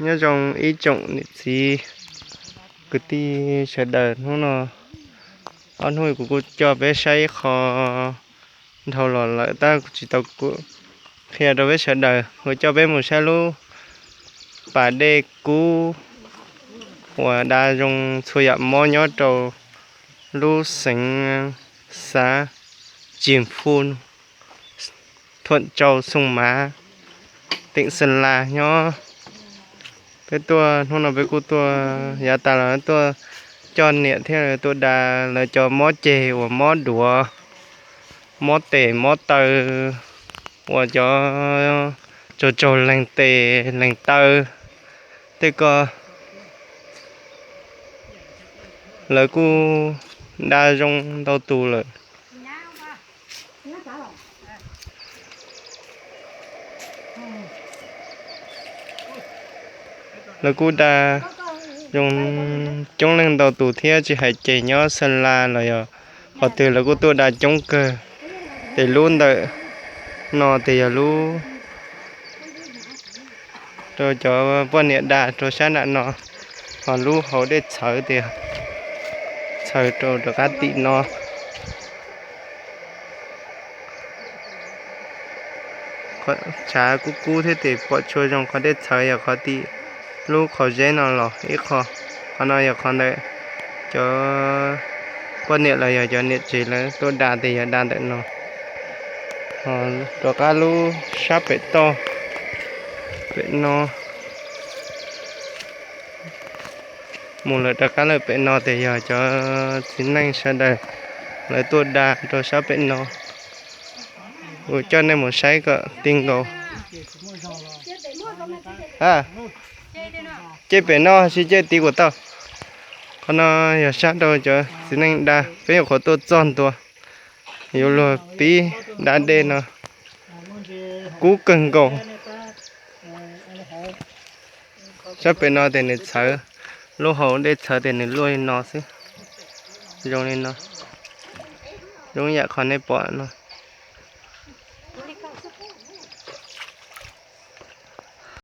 Nyob zoo ib tsoom niam txiv kwv tij sawv daws, hnub no ob hnub kuv kuj coj peb saib ib qho dhau los lawm tab kuv tsis tau qhia rau peb sawv daws, kuv coj peb mus saib lub pas dej kub uas da zoo txhua yam mob nyob rau lub xeev xav Cim Fuj, thuam tsau Xoo Mav, teem Xeem Las nyob. Peb tuaj hnub no peb kuj tuaj yav tas los tuaj coj niam thiab lawv tuaj da lawv cov mob ceg uas mob duav, mob tes mob taw, uas cov tsaug tsaug leeg tes leeg taw tej ko. Lawv kuj da zoo ntau tus lawm. Lawv kuj da zoo coob leej ntau tus thiab, tsis hais ces nyob Xeem Las los yog qhov twg lawv kuj tuaj da coob kawg. Ces lub ntawm no ces yog lub rau cov poj niam da rau sab nram no, ho lub hauv dej txhawv tias txhawv rau rov qab tim no. Tshav kub kub thiab ces pom tshua zoo, qhov dej txhawv yog qhov tim lub qhov zeb no los ib qho, qhov no yog qhov ntawm cov poj niam los yog cov niam tsev lawv tuaj da ces yog da ntawm no. Ho rov qab lub sab pem toj, pem no, mus lawm rov qab lawm pem no ces yog cov txiv neej sawv daws lawv tuaj da rau sab pem no. Kuv coj nej mus saib kom ti nkaus. Cej pem no sib cej ti kuv tau. Qhov no yog sab rau cov txiv neej da, peb nyuam qhuav tuaj txog ntua, yuav luag pib da dej no, kub kawg nkaus. Sab pem no ces nws txhawv, lub hauv dej txhawv ces nws luaj li no xwb, zoo li no, zoo yam qhov nej pom no.